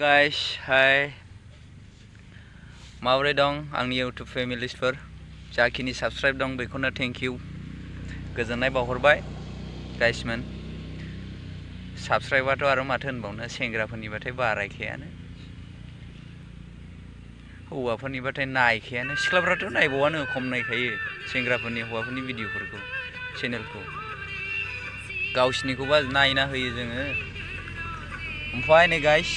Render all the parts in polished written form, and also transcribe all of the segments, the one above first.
guys, hi. Mabre dong आंनि YouTube फेमिलिसफोर जाखिनि subscribe दं बेखौनो थेंक इउ गोजोननाय बावहरबाय गाइसमोन साबस्क्राइबाथ' आरो माथो होनबावनो सेंग्राफोरनिबाथाय बारायखायानो हौवाफोरनिबाथाय नायखायानो सिख्लाफ्राथ' नायबावानो खम नायखायो सेंग्राफोरनि हौवाफोरनि भिडिअफोरखौ चेनेलखौ गावसिनिखौबा नायना होयो जोङो ओमफ्राय नै गाइस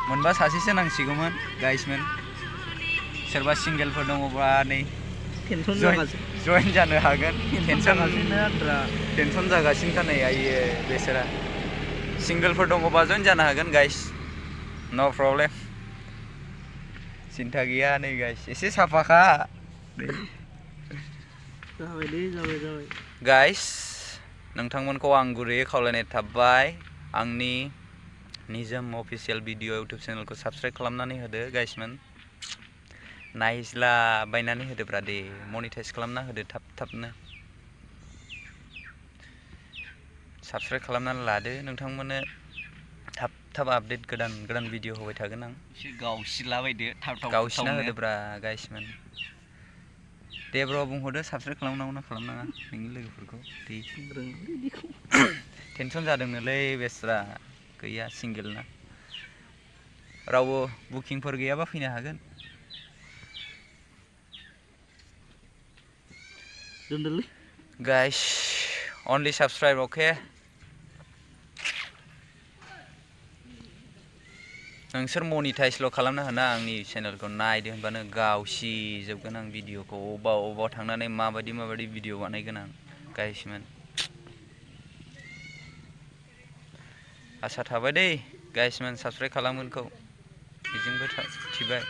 मोनबा सासेसो नांसिगौमोन गाइसमोन सोरबा सिंगेलफोर दङबा नै जइन जानो हागोन टेनसन जागासिनो नै आइयो बेसोरा सिंगेलफोर दङबा जइन जानो हागोन गाइस नो प्रब्लेम सिन्था गैया नै गाइस एसे साफाखा जाबाय गाइस नोंथांमोनखौ आं गुरैयै खावलायनाय थाबाय आंनि निजोम अफिसियेल भिडिअ इउटुब चेनेलखौ साबस्क्राइब खालामनानै होदो गाइसमोन नायज्ला बायनानै होदोब्रा दे मनिटाइज खालामना होदो थाबनो साबस्क्राइब खालामनानै लादो नोंथांमोननो थाब आपडेट गोदान भिडिअ होबाय थागोन आं एसे गावसिलाबायदो गावसिना होदोब्रा गाइसमोन दे ब्र बुंहरदो साबस्क्राइब खालामनांगौ ना खालामनाङा नोंनि लोगोफोरखौ दे टेनसन जादोंनोलै बेस्रा गैया सिंगेल ना रावबो बुकिंफोर गैयाबा फैनो हागोन गाइस only subscribe okay नोंसोर मनिटाइजल' खालामना होना आंनि चेनेलखौ नायदो होनबानो गावसिजोबगोन आं भिडिअखौ अबाव थांनानै माबायदि भिडिअ बानायगोन आं गाइसमोन आसा थाबाय दै गाइसमोन साबस्क्राइब खालामगोनखौ बेजोंबो थिबाय